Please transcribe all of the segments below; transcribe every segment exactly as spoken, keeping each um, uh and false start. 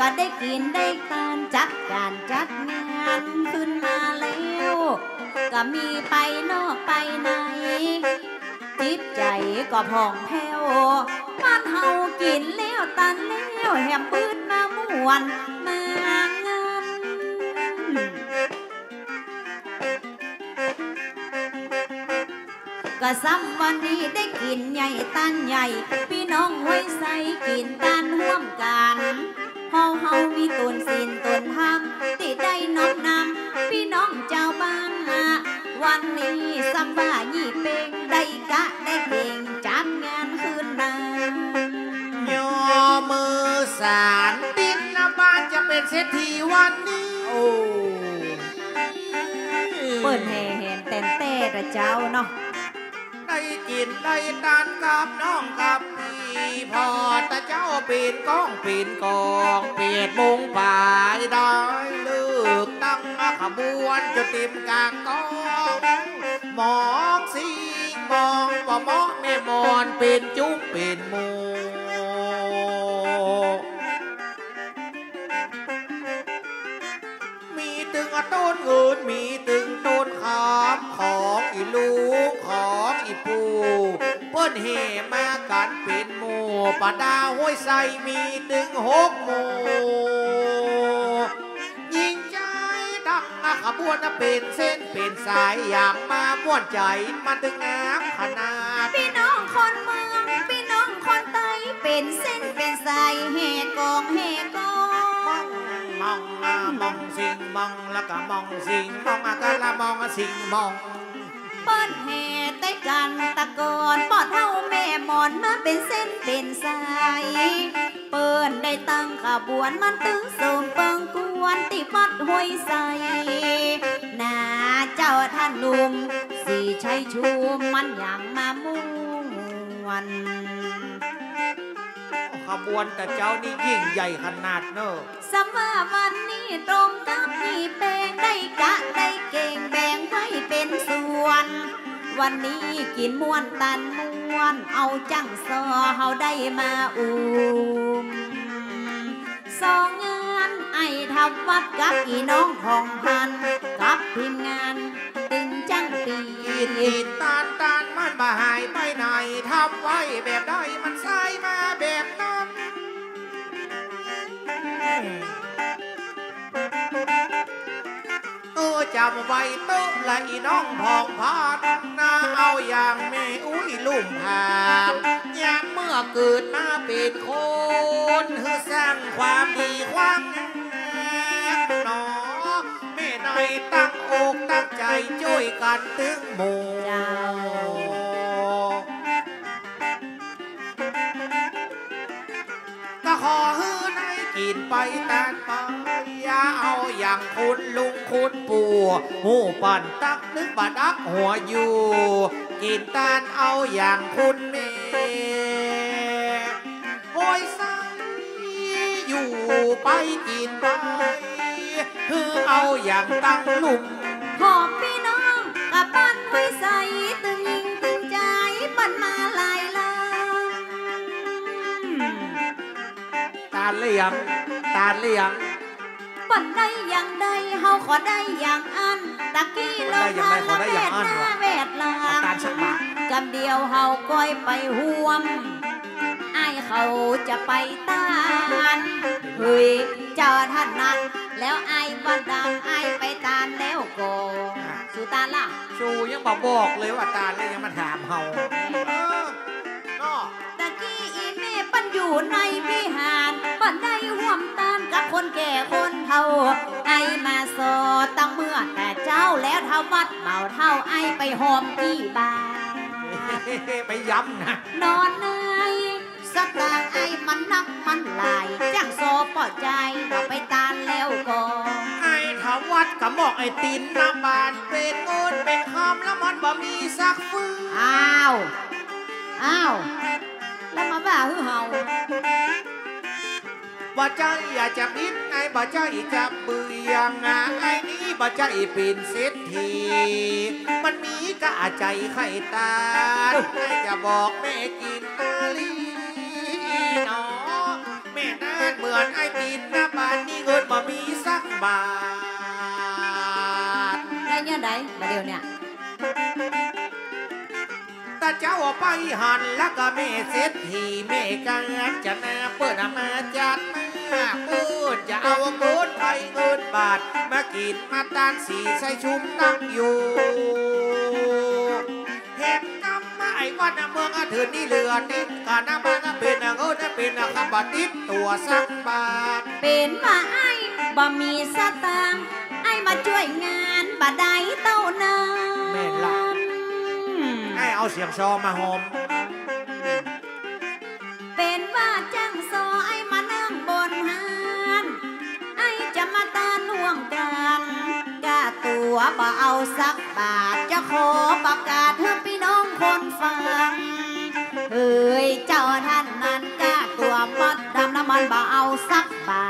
ก็ได้กิ๋นได้ตานจัดก๋านจัดงานขึ้นมาแล้ว ก็มีไปนอกไปใน จิตใจ๋ก็ผ่องแผ้ว บ้านเฮากิ๋นแล้วตานแล้ว แหมปื๊ดมาม่วนมางาน ก็ซ้ำวันนี้ได้กิ๋นใหญ่ตานใหญ่ ปี้น้องห้วยไซกิ๋นตานฮ่วมกั๋น เพราะเฮามีต๋นศีลต๋นธรรม ตี้ได้น้อมนำปี้น้องจาวบ้าน วันนี้ซ้ำว่ายี่เป็งได้กะได้เก่งจัดงานคืนนั้น ยอมือสานบิณฑบาตจะเป๋นเศรษฐีวันนี้ โอ้ เปิ้นแห่แหนแต๋นแต๊เต๊อะเจ้าเนาะ ได้กิ๋นได้ตานกับน้องกับปี้ ผ่อตะเจ๊าเป๋นก้องเป๋นกอง แปดโมงป๋ายได้เลิกตั้งขบวนจะเต๋มก๋างก้อง มองสิ่งมองบ่เหมาะแม่หมอนเป๋นจุ๊มเป๋นหมู่ มีตึงอะต้นเงิน มีตึงต้นคำ ของอี่ลุง ของอี่ปู่ เปิ้นแห่มากั๋นเป๋นหมู่ ประดาห้วยไซมีตึงหกหมู่ ยิ่งใจ๋ดังขบวนเป๋นเส้นเป๋นสาย อย่างมาม่วนใจ๋มันตึงงามขนาด ปี้น้องคนเมือง ปี้น้องคนใต้ เป๋นเส้นเป๋นสาย แห่กองแห่กอง มอง มอง อ่ะ มองสิ่งมอง แล้วก็มองสิ่งมอง อ่ะ ก็ละมองสิ่งมอง เปิ้นแห่ไต้กั๋นตะก่อน ป้อเฒ่าแม่หมอนมาเป๋นเส้นเป๋นสาย เปิ้นได้ตั้งขบวนมันตึงเสิมเปิงกวนตี้วัดห้วยไซ นาเจ้าท่านหนุ่ม ศรีชัยชุม มันยังมาม่วน ขบวนตะเจ๊านี่ยิ่งใหญ่ขนาดเน่อ ซ้ำว่าวันนี้ตรงกับยี่เป็งได้กะได้เก่งแบ่งไว้เป๋นส่วน วันนี้กิ๋นม่วนตานม่วน เอาจั้งซอเฮาได้มาอุ่ม สองงานไอ้ทัพวัดกับอี่น้องผ่องพัน กับทีมงานตึงจั้งปี กิ๋นกิ๋นตานตานมันบ่หายไปไหน ทำไว้แบบใดมันใช้มาแบบนั้น เออ จ๋ำไว้เต๊อะละอี่น้องผ่องพันนะ เอาอย่างแม่อุ๊ยลุ่มผาง ยามเมื่อเกิดมาเป๋นคน หื้อสร้างความดีความงามหนอ แม่ในตั้งอกตั้งใจ๋จ้วยกั๋นตึงหมู่ เจ้า ก็ขอหื้อได้กิ๋นไปตานไป อย่าเอาอย่างคุณลุงคุณปู่ ฮู้ปันตั๊กนึกบ่ดักหัวอยู่ กิ๋นตานเอาอย่างคุณแม่ โอยไส้อยู่ไปกิ๋นไป หื้อเอาอย่างตังลุ่ม พ่อปี้น้องกับบ้านห้วยไซ ตึงยิงตึงใจ๋เปิ้นมาหลายลำ ตานละยัง ตานละยัง เปิ้นได้อย่างใด เฮาก็ได้อย่างอั้น ตะกี้ลองมาละแวดหน้าแวดหลัง ตานสักบาท กำเดียวเฮาก้อยไปฮ่วม อ้ายเขาจะไปตาน เฮ้ย เจ้าถนัด แล้วอ้ายบ่ดัง อ้ายไปตานแล้วก่อ อ่ะ สูตานละ สูยังบ่บอกเลยว่าตานแล้วยังมาถามเฮา เออ เนาะ ตะกี้อี่แม่เปิ้นอยู่ในวิหาร เปิ้นได้ฮ่วมตานกับคนแก่คนเฒ่า อ้ายมาซอตั้งเมื่อแต่เจ๊า แล้วถ้าวัดบ่าวเฒ่า อ้ายไปหอมกี่บาท ไปย้ำนะ นอนใน สตางค์อ้ายมันนักมันหลาย จั้งซอป้อใจ๋ เฮาไปตานแล้วก่อ อ้ายถวัดกะหมอกไอ้ตินหน้าบ้าน เป๋นเงินเป๋นคำแล้วมันบ่มีสักฟื้น อ้าว อ้าว แล้วมาว่าหื้อเฮา บ่ใจ้อยากจะบิด อ้ายบ่ใจ้จะเบื่อง อ้ายนี้บ่ใจ้เป๋นเศรษฐี มันมีกะอาใจ๋ไข่ตาน อ้ายจะบอกแม่กิ๋นนาลีหนอ แม่นานเมื่อ ไอ้ตินหน้าบ้านนี่เงินบ่มีสักบาท ได้เนี่ยใดบ่าเดี่ยวเนี่ย ตาเจ้าไปหันแล้วก็แม่เศรษฐีแม่กาญจนา เปิ้นเอามาจัดมา เปิ้นจะเอาเงินไทยเงินบาท มากิ๋นมาตานสีใสชุมนั่งอยู่ แถมกำมาไอ้วัดเมืองเถื่อนนี่เหลือติด กาหน้าบ้านเป๋นเงินเป๋นคำบ่ติดตั๋วสักบาท เป๋นว่าไอ้บ่มีสตางค์ ไอ้มาจ้วยงานบ่ได้เต้านั้น แม่นละ ไอ้เอาเสียงซอมาหอม เป๋นว่าจ้างซอไอ้มานั่งบนฮาน ไอ้จะมาตานฮ่วมกั๋น ก้าตั๋วบ่เอาสักบาท จะขอประกาศหื้อปี้น้องคนฟัง เฮ้ย เจ้าต้านนั้น ก้าตั๋วมัดดำนะมันบ่เอาสักบา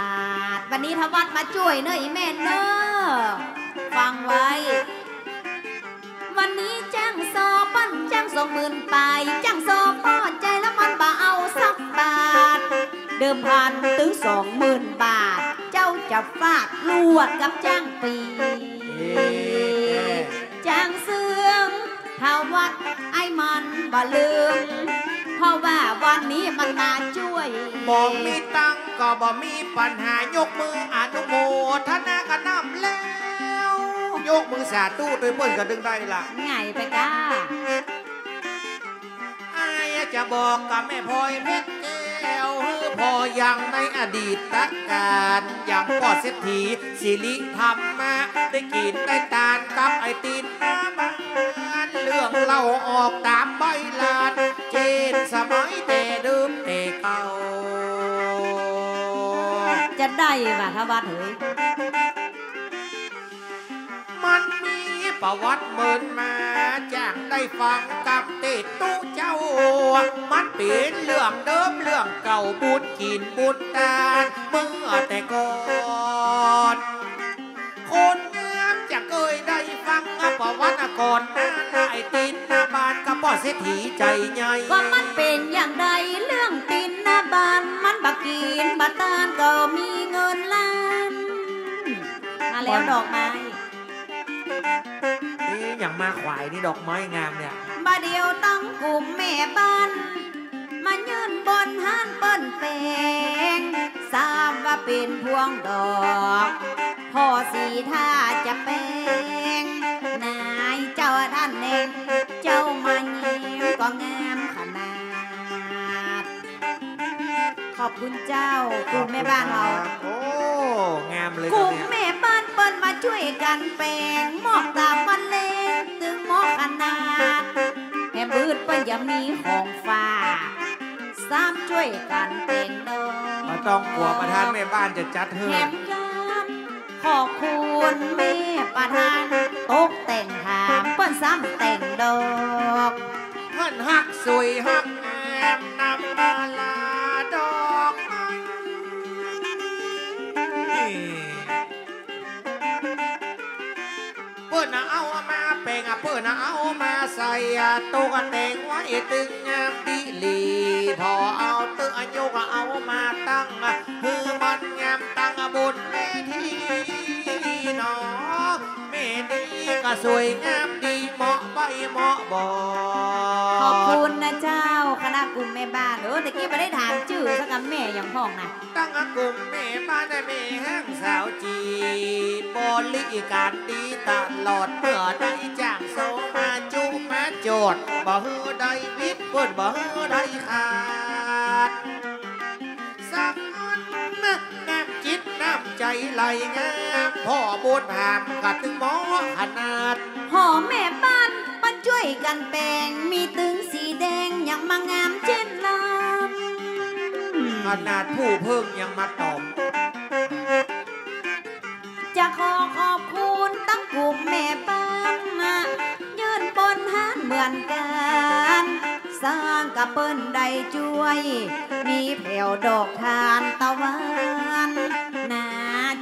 ท วันนี้ทวัดมาจ้วยเน่ออีแม่เน่อ ฟังไว้ วันนี้จ้างซอเปิ้นจ้างสองหมื่นปาย จ้างซอป้อใจ๋แล้วมันบ่เอาสักบาท เดิมพันตึงสองหมื่นบาท เจ้าจะฟาดลวดกับจ้างปี เอ๊ะ จ้างเซิง ทวัดไอ้มันบ่ลืม เพราะว่าวันนี้มันมาจ้วย บ่มีตังค์ก็บ่มีปัญหา ยกมืออนุโมทนากันนำแล้ว ยกมือสาธุตวยเปิ้นก็ดึงได้ละ ไงไปก้า อ้ายจะบอกกับแม่พลอยเพชรแก้ว หื้อผ่อยังในอดีตกาล ยังป้อเศรษฐีสิริธรรมะ ได้กิ๋นได้ตานกับไอ้ตินหน้าบ้าน เรื่องเล่าออกต๋ามใบลาน เจ้นสมัยแต่เดิมแต่เก่า จะได้บ่าทวัดเฮ้ย มันมีประวัติเมินมา จ้างได้ฟังกำเตตุ๊เจ้า มันเป๋นเรื่องเดิมเรื่องเก่า บุญกิ๋นบุญตานเมื่อแต่ก่อน คนงามจะเกยได้ฟังประวัติก่อนหน้า ไอ้ตินหน้าบ้านกับป้อเศรษฐีใจ๋ใหญ่ ว่ามันเป๋นอย่างใดเรื่องตินหน้าบ้าน มันบ่กิ๋นบ่ตานก็มีเงินล้าน มาแล้วดอกไม้ นี่ยังมาขวายนี่ดอกไม้งามเนี่ย บ่าเดี่ยวตังกุ้มแม่บ้าน มายื่นบนฮานเปิ้นแป๋ง ทราบว่าเป๋นพวงดอก ผ่อสีถ้าจะแป๋ง นายเจ้าต้านแน่ เจ้ามาแย้มก็งามขนาด ขอบคุณเจ้า กุ้มแม่บ้านเฮา ขอบคุณครับ โอ้ งามเลย กุ้มแม่บ้านเปิ้นมาจ้วยกั๋นแป๋ง มอบต๋ามวันแลงตึงเหมาะขนาด แถมอืดเปิ้นยังมีของฝาก ซ้ำจ้วยกั๋นแต่งดอก บ่ต้องกั๋ว ประธานแม่บ้านจะจัดหื้อ แถมกั๋น ขอบคุณแม่ประธาน ตกแต่งถามเปิ้นซ้ำแต่งดอก เปิ้นฮักสวยฮักงามนำมาลาดอกไม้ เปิ้นเอามาแป๋ง เปิ้นเอามาใส่ ตกแต่งไว้ตึงงามดีหลี ผ่อเอาเตื้อยกเอามาตั้ง หื้อมันงามตั้งบนเวทีหนอ แม่นี่ก็สวยงามดี เหมาะใบ้เหมาะบ่อ ขอบคุณนะเจ้า คณะกุ้มแม่บ้าน เออ ตะกี้บ่ได้ถามจื้อสักกำ แม่หยังพ่องนะ ตังกุ้มแม่บ้านแม่ฮักสาวจีน บริก๋านดีตลอด เมื่อใดจ้างซอมาจุมาจอด บ่หื้อได้ผิด เปิ้นบ่หื้อได้ขาด สักอันนะ น้ำจิตน้ำใจ๋ไหลงาม ผ่อบุญหามกะตึงเหมาะขนาด ผ่อแม่บ้านมาจ้วยกั๋นแป๋ง มีตึงสีแดงยังมางามเจ้นลำ ขนาดผู้เพิ่งยังมาต๋อม จะขอขอบคุณตังกุ้มแม่บ้านนะ ยื่นบนฮานเหมือนกั๋น สร้างกะเปิ้นได้จ้วย มีแผวดอกทานตะวัน นะ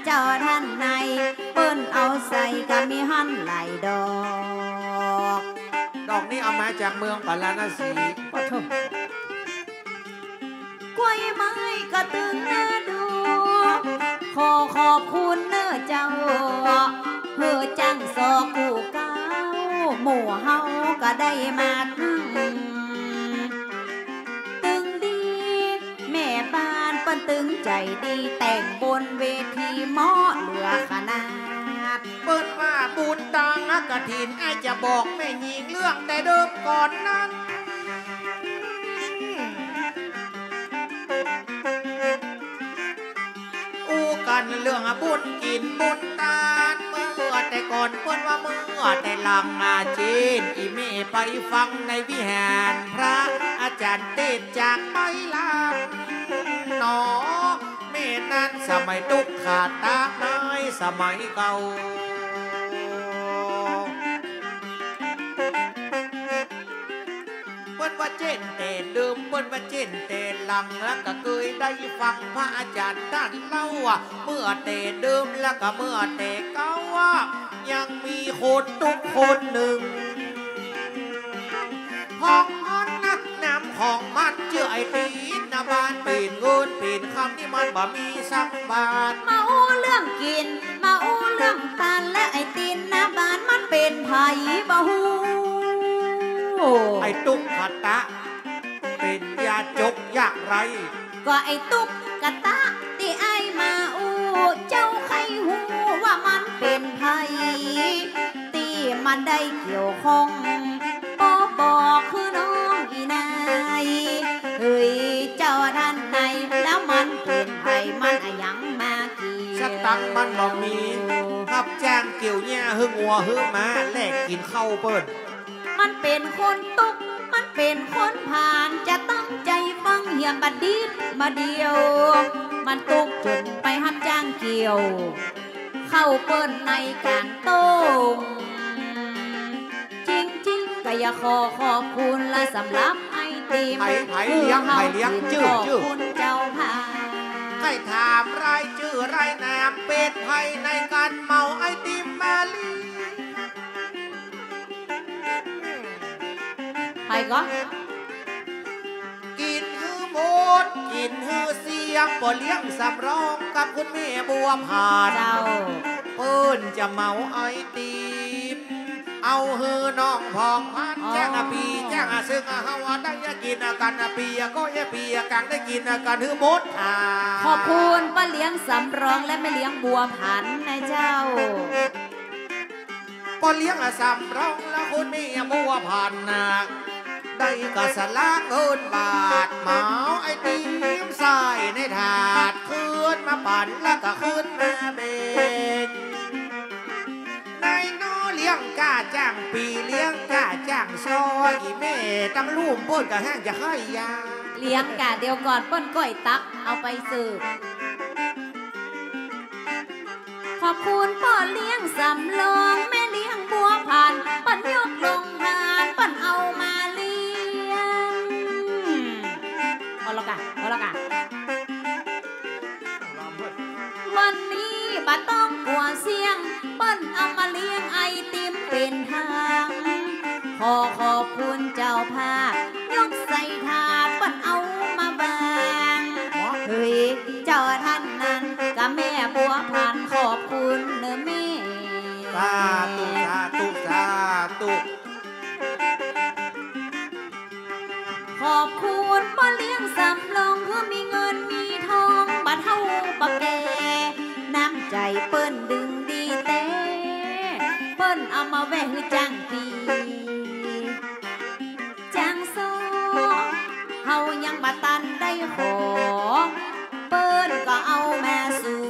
เจ้าต้านนาย เปิ้นเอาใส่กะมีหั้นหลายดอก ดอกนี้เอามาจากเมืองปาราณสี ปะโถ กล้วยไม้ก็ตึงน่าดู ขอบคุณเน่อเจ้า หื้อจั้งสองคู่เก๊า หมู่เฮาก็ได้มาตึง ตึงดี แม่บ้านเปิ้นตึงใจ๋ดี แต่งบนเวทีเหมาะเหลือขนาด เปิ้นว่าบุญตังกฐิน อ้ายจะบอกแม่ญิงเรื่องแต่เดิมก่อนนั้น อู้กั๋นเรื่องบุญกิ๋นบุญตาน เมื่อแต่ก่อนเปิ้นว่าเมื่อแต่หลังอาเจน อี่แม่ไปฟังในวิหารพระอาจ๋ารย์เตสน์จากไปหลังหนอ แม่นั้นสมัยตุ๊กขะตะในสมัยเก่า เปิ้นว่าเจ้นแต่เดิม เปิ้นว่าเจ้นแต่หลัง แล้วก็เกยได้ฟังพระอาจ๋ารย์ต้านเล่าว่า เมื่อแต่เดิมแล้วก็เมื่อแต่เก่าว่า ยังมีคนตุ๊กคนนึ่ง ผ่องพันนักนามของมันจื้อไอ้ตินหน้าบ้าน เป๋นเงินเป๋นคำนี่มันบ่มีสักบาท มาอู้เรื่องกิ๋น มาอู้เรื่องตาน และไอ้ตินหน้าบ้านมันเป๋นใผบ่ฮู้ ไอ้ตุ๊กขะตะ เป๋นยาจกยากไร้ ก็ไอ้ตุ๊กขะตะตี้อ้ายมาอู้ เจ้าใค่ฮู้ว่ามันเป๋นใผ ตี้มาได้เกี่ยวข้อง บ่บอกหื้อน้องอี่นาย เฮ้ย เจ้าต้านนาย แล้วมันเป๋นใผ มันอะหยังมาเกี่ยว สตังค์มันบ่มี ฮับจ้างเกี่ยวหญ้าหื้องัวหื้อม้า แลกกิ๋นข้าวเปิ้น มันเป๋นคนตุ๊ก มันเป๋นคนผ่าน จะตั้งใจ๋ฟังเหียบ่ดีบ่าเดียว มันตุ๊กจ๋นไปฮับจ้างเกี่ยว ข้าวเปิ้นในก๋างต้ง จริงๆ ก็อยากขอขอบคุณละสำหรับไอติม ใผ ใผเลี้ยง ใผเลี้ยง จื้อ ขอบคุณเจ้าภาพ ใค่ถามรายจื้อรายนาม เป๋นใผในก๋านเหมาไอติมมาเลี้ยง ใผก็ กิ๋นหื้อหมด กิ๋นหื้อเสี้ยง ป้อเลี้ยงสำรองกับคุณแม่บัวผัน เจ้า เปิ้นจะเหมาไอติม เอาหื้อน้องผ่องพัน อ๋อ แจ้งอะปี้ แจ้งอะ ซึ่งอะเฮาอะได้กิ๋นอะกั๋นอะปี้อะก็อะปี้อะกั๋งได้กิ๋นอะกั๋นหื้อหมดอ่า ขอบคุณป้อเลี้ยงสำรองและแม่เลี้ยงบัวผันนะเจ้า ป้อเลี้ยงอะสำรองและคุณแม่บัวผันนะ ได้ก็สละเงินบาท เหมาไอติมใส่ในถาด ขึ้นมาปั๋นแล้วก็ขึ้นมาแบ่ง นายน้อเลี้ยงก้าจ้างปี้ เลี้ยงก้าจ้างซ้อ อี่แม่ตังลุ่มเปิ้นก็แฮงจะใค่ยา เลี้ยงก้าเดียวก่อน เปิ้นก้อยตักเอาไปเสิร์ฟ ขอบคุณป้อเลี้ยงสำรอง แม่เลี้ยงบัวผัน เปิ้นยกโฮงทาน เปิ้นเอามาเลี้ยง เอาละก่ะ เอาละก่ะ วันนี้บ่ต้องกั๋วเสี้ยง เปิ้นเอามาเลี้ยงไอติมเป๋นทาง ขอขอบคุณเจ้าภาพ ยกใส่ถาดเปิ้นเอามาวาง เฮ้ย เจ้าต้านนั้นกับแม่บัวผัน ขอบคุณเน่อแม่ สาธุ สาธุ สาธุ ขอบคุณป้อเลี้ยงสำรอง หื้อมีเงินมีทองบ่เฒ่าบ่แก่ น้ำใจ๋เปิ้นดึงดีแต๊ เปิ้นเอามาแหว่หื้อจ้างปี้ จ้างซ้อ เฮายังบ่ตันได้ขอ เปิ้นก็เอามาสู่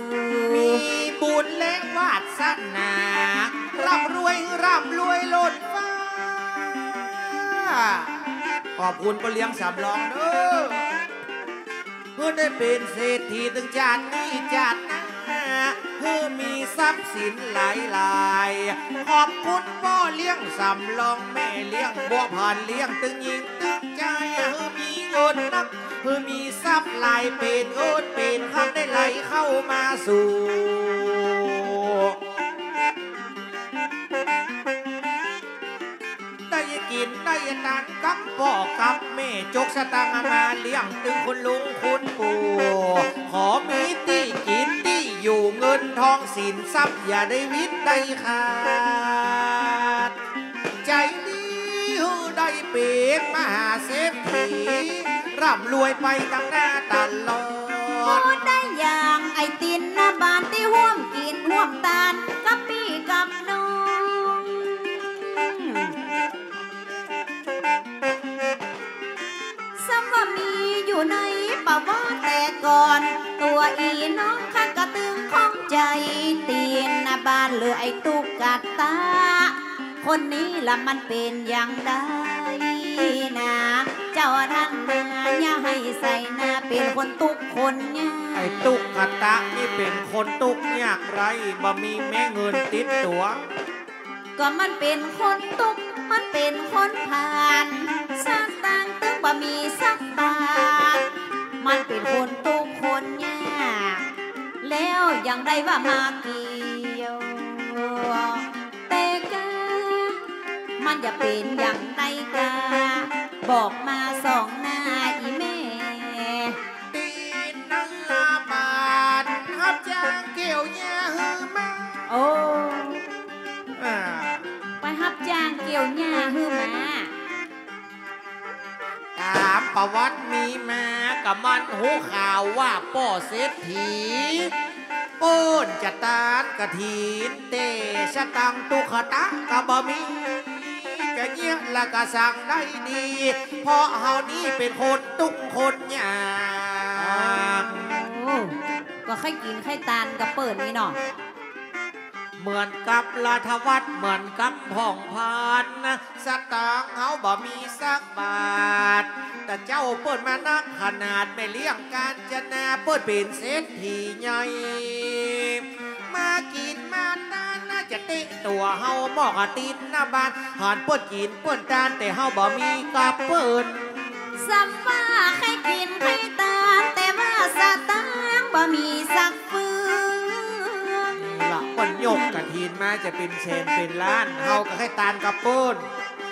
มีบุญและวาสนา ร่ำรวย ร่ำรวยล้นฟ้า ขอบคุณป้อเลี้ยงสำรองเน่อ หื้อได้เป๋นเศรษฐีตึงจาตินี้จาติหน้า หื้อมีทรัพย์สินหลายๆ ขอบคุณป้อเลี้ยงสำรอง แม่เลี้ยงบัวผัน เลี้ยงตึงยิ่งตึงใจ๋ หื้อมีเงินนัก หื้อมีทรัพย์หลาย เป๋นเงินเป๋นคำได้ไหลเข้ามาสู่ ได้กิ๋นได้ตานกับป้อกับแม่ จกสตางค์มาเลี้ยงตึงคุณลุงคุณปู่ ขอมีตี้กิ๋นตี้อยู่ เงิน ทองสินทรัพย์อย่าได้วิดได้ขาด ใจ๋ดีหื้อได้เป๋นมหาเศรษฐี ร่ำรวยไปตังหน้าตลอด โอ้ ได้อย่างไอ้ตินหน้าบ้านตี้ฮ่วมกิ๋นฮ่วมตานกับปี้กับน้อง ซ้ำว่ามีอยู่ในประวัติแต่ก่อน ตั๋วอี่น้องข้าก็ตึงข้องใจ๋ ตินหน้าบ้านหรือไอ้ตุ๊กตา คนนี้ละมันเป๋นอย่างใดนา เจ้าท่านนา อย่าหื้อใส่หน้าเป๋นคนตุ๊กข์คนยาก ไอ้ตุ๊กตานี่เป๋นคนตุ๊กข์ยากไร้ บ่มีแม้เงินติดตั๋ว ก็มันเป๋นคนตุ๊กข์ มันเป๋นคนผ่าน สตางค์ตึงบ่มีสักบาท มันเป๋นคนตุ๊กข์คนยาก แล้วยังได้ว่ามาเกี่ยว แต่กา มันจะเป๋นอย่างใดกา บอกมาสองหน้าอี่แม่ ตินหน้าบ้านฮับจ้างเกี่ยวหญ้าหื้อหมา โอ้ อ่า ไปฮับจ้างเกี่ยวหญ้าหื้อหมา ต๋ามประวัติมีมา ก็มันฮู้ข่าวว่าป้อเศรษฐี เปิ้นจะตานกฐิน แต่สตางค์ตุ๊กตาก็บ่มี จะเยียะละก็สังได้ดี เพราะเฮานี่เป๋นคนตุ๊กข์คนยาก โอ้ ก็ใค่กิ๋นใค่ตานกับเปิ้นนี่เนาะ เหมือนกับราชวัตร เหมือนกับผ่องพันนะ สตางค์เฮาบ่มีสักบาท แต่เจ้าเปิ้นมานักขนาด แม่เลี้ยงกาญจนา เปิ้นเป๋นเศรษฐีใหญ่ มากิ๋นมาตานน่าจะเต๊ะตั๋วเฮาหมอกตินหน้าบ้าน หันเปิ้นกิ๋นเปิ้นตาน แต่เฮาบ่มีกับเปิ้น ซ้ำว่าใค่กิ๋นใค่ตาน แต่ว่าสตางค์บ่มีสักเฟือง นี่ละ เปิ้นยกกฐินมาจะเป๋นแสนเป๋นล้าน เฮาก็ใค่ตานกับเปิ้น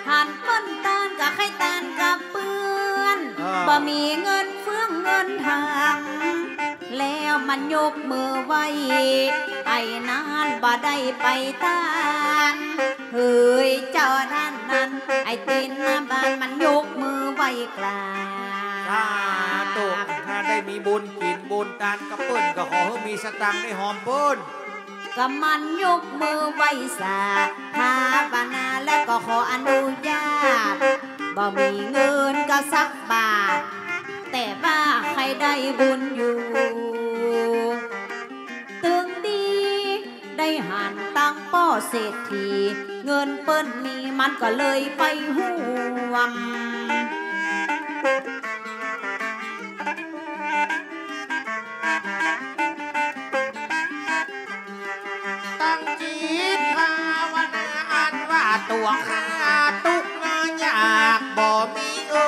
หันเปิ้นตานก็ใค่ตานกับเปิ้น เออ บ่มีเงินเฟืองเงินถัง แล้วมันยกมือไหว้ ไอ้นั้นบ่ได้ไปตาน เฮ้ย เจ้านั้นนั้น ไอ้ตินหน้าบ้านมันยกมือไหว้กราบ สาธุ ถ้าได้มีบุญกิ๋นบุญตานกับเปิ้น ก็ขอหื้อมีสตางค์ได้หอมเปิ้น ก็มันยกมือไหว้สา ภาวนาแล้วก็ขออนุญาต บ่มีเงินก็สักบาท แต่ว่าใค่ได้บุญอยู่ ตึงดี ได้หันตังป้อเศรษฐี เงินเปิ้นมีมันก็เลยไปฮ่วม ตั้งจิตภาวนาอันว่าตั๋วข้าตุ๊กข์ยากบ่มีเงิ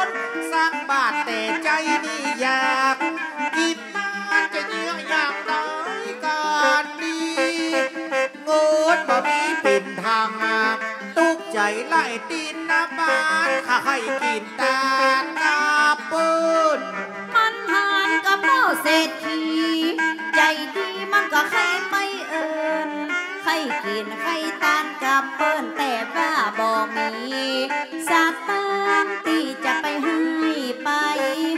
นสักบาท แต่ใจ๋นี่อยากกิ๋น มันจะเยียะอย่างใดก็ดี เงินบ่มีเป๋นตาง ตุ๊กข์ใจ๋ไร้ตินหน้าบ้าน ข้าใค่กิ๋นตานกับเปิ้น มันหันกับป้อเศรษฐี ใจ๋ดีมันก็ใค่ไปเอิ้น ใค่กิ๋นใค่ตานกับเปิ้น แต่ว่าบ่มีสตางค์ตี้จะไปหื้อไป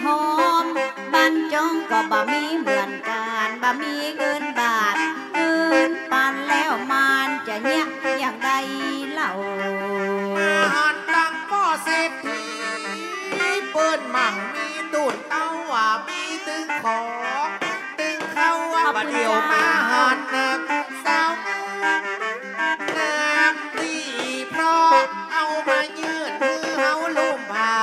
หอม บ้านจองก็บ่มีเหมือนกั๋น บ่มีเงินบาท เอิ้นปันแล้วมันจะเยียะอย่างใดเล่า มาหันตังป้อเศรษฐี เปิ้นมั่งมีตุ๊นเต้าว่ามีตึงของ ตึงเข้าว่า บ่าเดี่ยวมาหันสาวงามตี้เพราะเอามายื่นหื้อเฮาลุ่มผา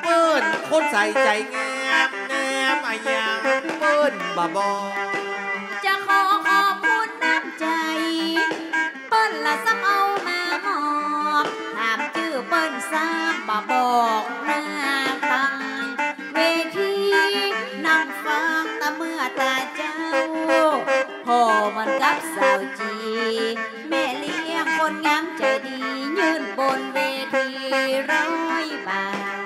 เปิ้นคนใสใจ๋งาม งามอะหยังเปิ้นบ่บอก จะขอขอบคุณน้ำใจ๋ เปิ้นละซ้ำเอามามอบ ถามจื้อเปิ้นซ้ำบ่บอก มาตังเวที นั่งฟังตะเมื่อตาเจ้า ผ่อเหมือนกับสาวจี แม่เลี้ยงคนงามใจ๋ดี ยื่นบนเวทีร้อยบาท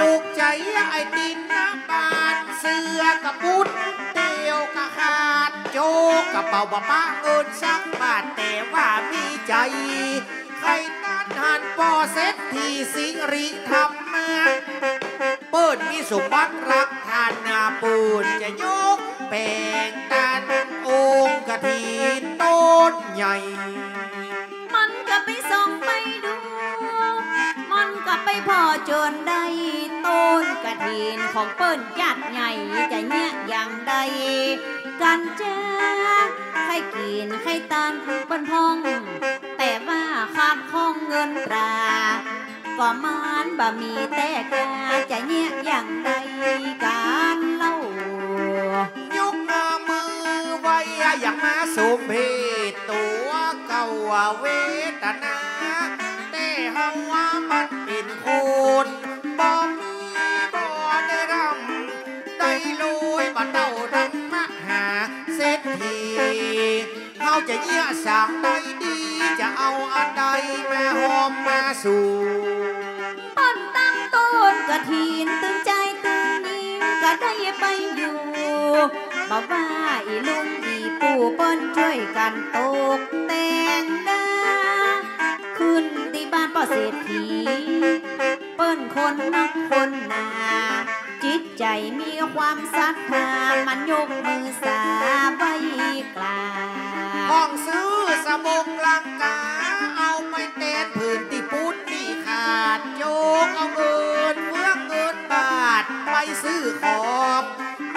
ตุ๊กข์ใจ๋ไอ้ตินหน้าบ้าน เสื้อก็ปุดเตียว ขาดโจก กระเป๋าบ่ปะเงินสักบาท แต่ว่ามีใจ๋ใค่ต้านหันป้อเศรษฐีสิริธรรมะ เปิ้นมีสมบัติหลักฐานนา เปิ้นจะยกแป๋งตันองค์กฐินต้นใหญ่ มันก็ไปส่องไปดู มันก็ไปผ่อจนได้ ต้นกฐินของเปิ้นจัดใหญ่ จะเยียะอย่างใดกั๋นจา ใค่กิ๋นใค่ตันเปิ้นพ่อง แต่ว่าขาดข้องเงินตรา ก็มันบ่มีแต่กา จะเยียะอย่างใดกั๋นเล่า ยกมือไหว้อย่างมาสมเพชตั๋วเก่าเวทนา แต่เฮาว่ามันเป๋นคนบ่มีบ่ได้ร่ำได้รวย บ่เต้าดังมหาเศรษฐี เฮาจะเยียะสังใดดี จะเอาอันใดมาฮอมมาสูง เปิ้นตั้งต้นกฐินตึงจายตึงญิงก็ได้ไปอยู่ บ่ว่าอี่ลุงอี่ปู่เปิ้นจ้วยกั๋นตกแต่งดา ขึ้นตี้บ้านป้อเศรษฐี เปิ้นคนนักคนหนา จิตใจ๋มีความศรัทธา มันยกมือสาไหว้กราบ พ่องซื้อสบงลังกา เอาไปแตนผืนตี้ปุดตี้ขาด โจกเอาเงินเฟืองเงินบาทไปซื้อของ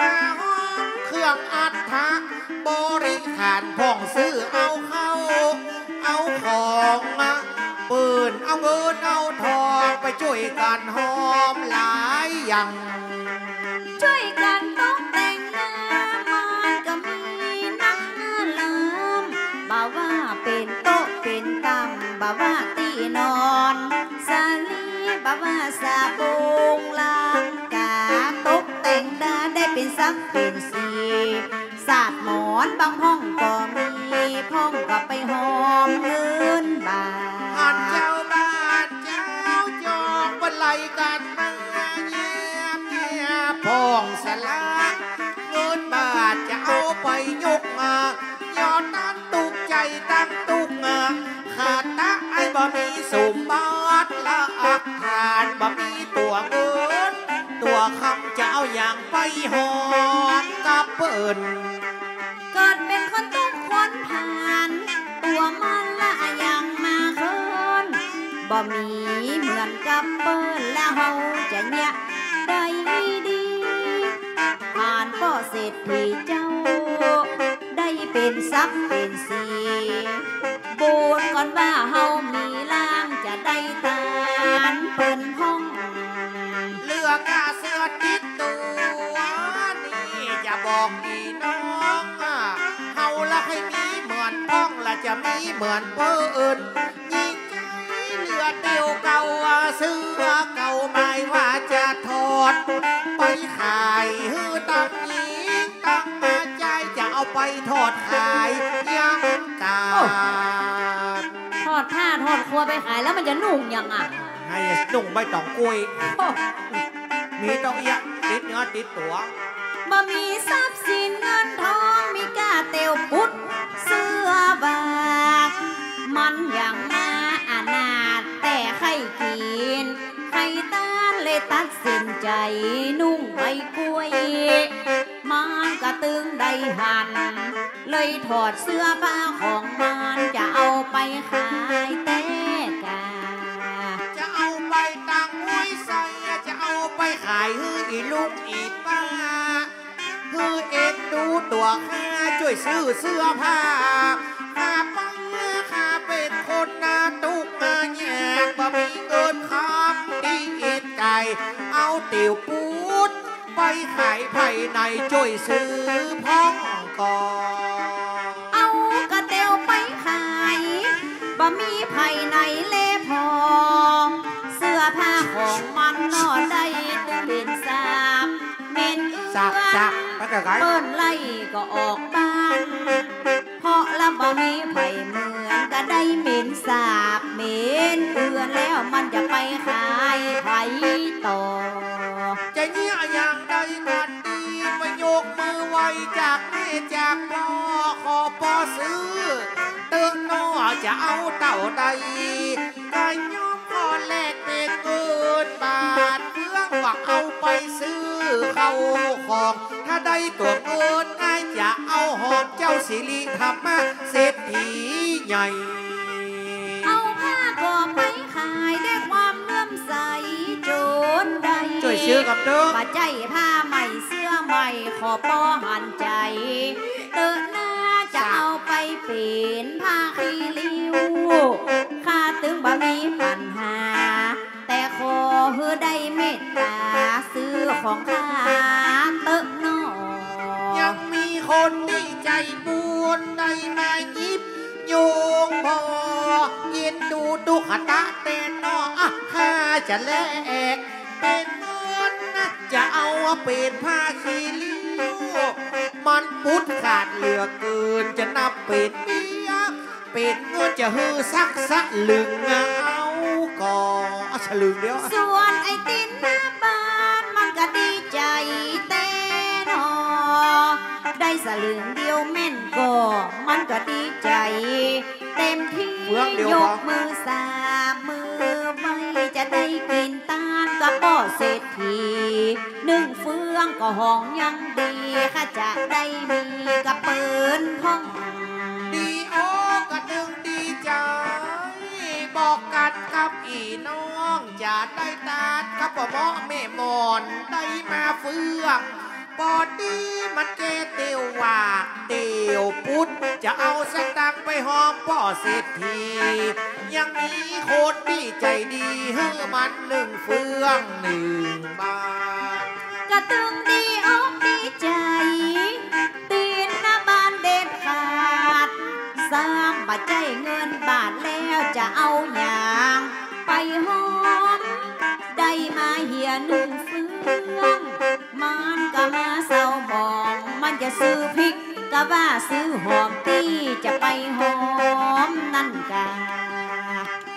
มาฮอมเครื่องอัฐบริขาร พ่องซื้อเอาเข้า เอาของมา เปิ้นเอาเงินเอาทองไปจ้วยกั๋นฮอมหลายอย่าง จ้วยกั๋นตกแต่งงาน มันก็มีนักเลิม บ่ว่าเป๋นโต๊ะเป๋นตั๋ง บ่ว่าตี้นอนสลี บ่ว่าสบงลังกา ตกแต่งดาได้เป๋นสังเป๋นสี สาดหมอนบางพ่องก็มี พ่องก็ไปฮอมเงินบาท หันเจ้าบ้านเจ้าจองเปิ้นไล่กั๋นมาเยียมเยียมพ่องสละ เงินบาทจะเอาไปยกมา ย้อนตันตุ๊กใจ๋ตังตุ๊ก ขาดตะไอ้บ่มีสมบัติหลักฐาน บ่มีตั๋วเงินตั๋วคำ จะเอาหยังไปฮอมกับเปิ้น เกิดเป๋นคนตุ๊กคนผ่าน ตั๋วมันละหยังมาเคิน บ่มีเหมือนกับเปิ้น ละเฮาจะเยียะใดดี ผ่านป้อเศรษฐีเจ้า ได้เป๋นสักเป๋นสี บุญก่อนว่าเฮามีล่าง จะได้ตานเปิ้นพ่อง เหลือก้าเสื้อติดตั๋วนี่ จะบอกปี้น้อง เฮาละใค่มีเหมือนพ่อง ละจะมีเหมือนเปิ้น ยิ่ง เหลือเตียวเก่า เสื้อเก่าหมายว่าจะถอดไปขายหื้อตังหญิงตังมาจาย จะเอาไปถอดขายยังกาด ถอดผ้าถอดครัวไปขาย แล้วมันจะนุ่งหยังอะ ให้นุ่งใบต๋องกล้วย โอ้ มีต๋องเอี้ยะติดเนื้อติดตั๋ว บ่มีทรัพย์สินเงินทอง มีก้าเตียวปุดเสื้อบาก มันยังมาอนาถ แต่ใค่กิ๋นใค่ตาน เลยตัดสินใจ๋นุ่งใบกล้วย มันก็ตึงได้หัน เลยถอดเสื้อผ้าของมัน จะเอาไปขายแต๊ก้า จะเอาไปตังห้วยไซ จะเอาไปขายหื้ออี่ลุงอี่ป้า หื้อเอ็นดูตั๋วข้า จ้วยซื้อเสื้อผ้า ข้าป้าข้าเป๋นคนหน้าตุ๊กข์หน้ายาก บ่มีเงินคำตี้อิดใจ๋ เอาเตียวปุดไปขายภายใน จ้วยซื้อพ่องก่อ เอากระเตียวไปขาย บ่มีภายในแลผ่อ เสื้อผ้าของมันหน่อได้ตึงเหม็นสาบเหม็นเอื้อน สาบ สาบ ไปไกลๆ เปิ้นไล่ก็ออกบ้าน เพราะละบ่มีใผเหมือน ก็ได้เหม็นสาบเหม็นเอื้อน แล้วมันจะไปขายใผต่อ จะเยียะอย่างใดกั๋นดี ไปยกมือไหว้จากนี้ จากป้อ ขอป้อซื้อเต๊อะเนาะ จะเอาเต้าใด ก็ยอมขอแลกเป๋นเงินบาท เฟื่องว่าเอาไปซื้อเข้าของ ถ้าได้ตั๋วเงิน อ้ายจะเอาหอมเจ้าสิริธรรมะเศรษฐีใหญ่ เอาผ้าก็ไปขายด้วยความเลื่อมใสจนได้ จ้วยซื้อก่ำเต๊อะ บ่ใจ้ผ้าใหม่เสื้อใหม่ ขอป้อหันใจ๋ เต๊อะนา จะเอาไปเป๋นผ้าขี้ริ้ว ข้าตึงบ่มีปัญหา แต่ขอหื้อได้เมตต๋าซื้อของข้าเต๊อะเนาะ ยังมีคนตี้ใจ๋บุญได้มาหยิบโยงผ่อ เอ็นดูตุ๊กต๋าแต๊เนาะ อ่ะ ข้าจะแลกเป๋นเงินนะ จะเอาเป๋นผ้าขี้ริ้ว มันปุดขาดเหลือเกิน จะนับเป๋นเบี้ย เป๋นเงินจะหื้อสักสลึงเอาก่อ อ่ะ สลึงเดียว ส่วนไอ้ตินหน้าบ้านมันก็ดีใจ๋แต๊เนาะ ได้สลึงเดียวแม่นก่อ มันก็ดีใจ๋เต็มตี้ เฟื่องเดียวก่อ ยกมือสามมือไหว้ จะได้กิ๋นตานกับป้อเศรษฐี นึ่งเฟื่องก็หองยังดี ข้าจะได้มีกระเป๋นพ่อง ดีอกกระตึงดีใจ๋ บอกกั๋นกับอี่น้อง จะได้ตานกับป้อเมาะแม่หมอน ได้มาเฟื่อง ปอดีมันแก่เตียวหวากเตียวปุด จะเอาสตางค์ไปหอมป้อเศรษฐี ยังมีคนตี้ใจ๋ดี หื้อมันนึ่งเฟื่องนึ่งบาท กระตึงดีอกดีใจ๋ ตินหน้าบ้านเด็ดขาด ซ้ำบ่ใจ้เงินบาทแล้วจะเอาหยังไปหอม ได้มาเหียนึ่งเฟื่อง มันก็มาเศร้าหมอง มันจะซื้อพริกก็ว่าซื้อหอมตี้จะไปหอมนั่นกา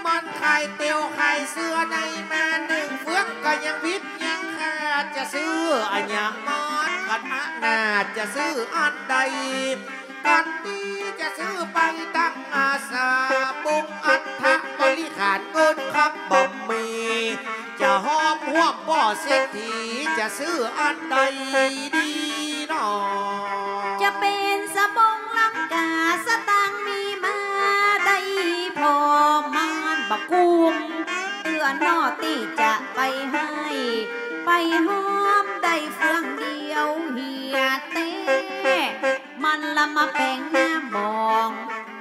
มันขายเตียวขายเสื้อได้มานึ่งเฟื่องก็ยังวิตยังขาด จะซื้ออะหยังมันก็อนาถ จะซื้ออันใด กั๋นตี้จะซื้อไปตังอาสาบงอัฐบริขาร เงินคำบ่มี จะหอมฮ่วมป้อเศรษฐี จะซื้ออันใดดีเนาะ จะเป๋นสบงลังกา สตางค์มีมาได้พอ มันบ่กุ้มเตื้อเนาะตี้จะไปหื้อ ไปหอมได้เฟื่องเดียวเหียแต๊ มันละมาแป๋งหน้าหมอง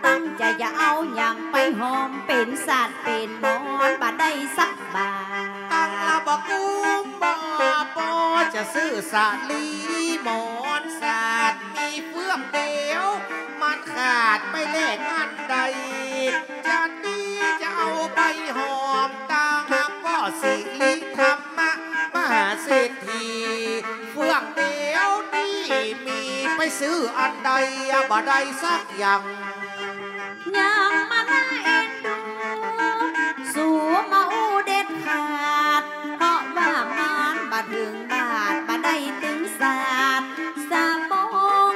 ตั้งใจ๋จะเอาหยังไปหอม เป๋นสัตว์เป๋นหมอนบ่ได้สักบาท ตั้งละบ่กุ้มบ่ปอ จะซื้อสาลีหมอนสัตว์มีเฟื่องเดียว มันขาดไปแลกอันใด จะดีจะเอาไปหอม ตางหาป้อสิริธรรมะมหาเศรษฐี เฟื่องเดียวตี้มีไปซื้ออันใดบ่ได้สักอย่าง ยังมาน่าเอ็นดู สูมาอู้เด็ดขาด เพราะว่ามันบ่เถิงบาท บ่ได้ตึงสัตว์สบง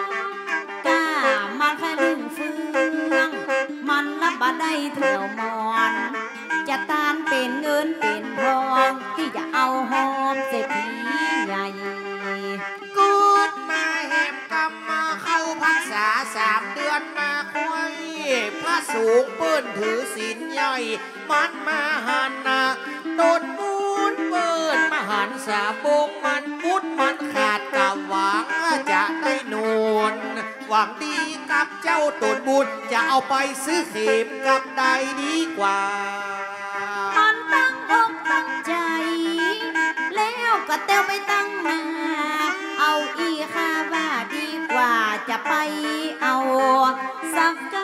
ก้ามันแค่นึ่งเฟื่อง มันละบ่ได้เที่ยวหมอน จะตานเป๋นเงินเป๋นทอง ตี้จะเอาหอมเศรษฐีใหญ่ เกิดมาแหมกำมาเข้าพรรษาสามเดือนมาค่อย พระสงฆ์เปิ้นถือศีลใหญ่ มันมาหันนะ ตนบุญเปิ้นมาหันสบง มันปุดมันขาด กะหวังจะได้หนุน หวังดีกับเจ้าตนบุญ จะเอาไปซื้อเข็มกับใดดีกว่า มันตั้งอกตั้งใจ๋ แล้วก็เตียวไปตังหน้า เอาอี้ข้าว่าดีกว่า จะไปเอาสักก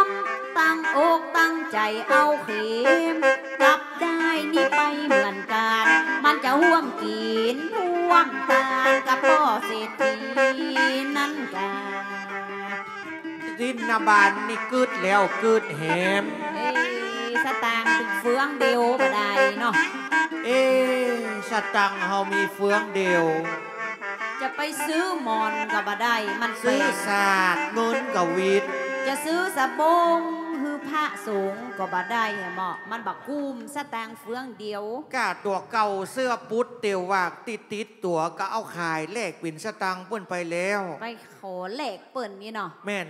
ำ ตั้งอกตั้งใจ๋เอาเข็มกับด้ายนี้ไปเหมือนกั๋น มันจะฮ่วมกิ๋นฮ่วมตานกับป้อเศรษฐีนั่นกา ตินหน้าบ้านนี่กึ๊ดแล้วกึ๊ดแหม เอ๊ะ สตางค์เป๋นเฟื่องเดียวบ่ได้เนาะ เอ๊ะ สตางค์เฮามีเฟื่องเดียว จะไปซื้อหมอนก็บ่ได้ มันแปง ซื้อสาด เงินก็หวิด จะซื้อสบงหื้อพระสงฆ์ก็บ่ได้แหมเนาะ มันบ่กุ้มสตางค์เฟืองเดียว ก้าตั๋วเก่าเสื้อปุ๊ดเตียวหวากตี้ติดตั๋วก็เอาขายแลกเป๋นสตางค์เปิ้นไปแล้ว ไปขอแลกเปิ้นนี่เนาะ แม่น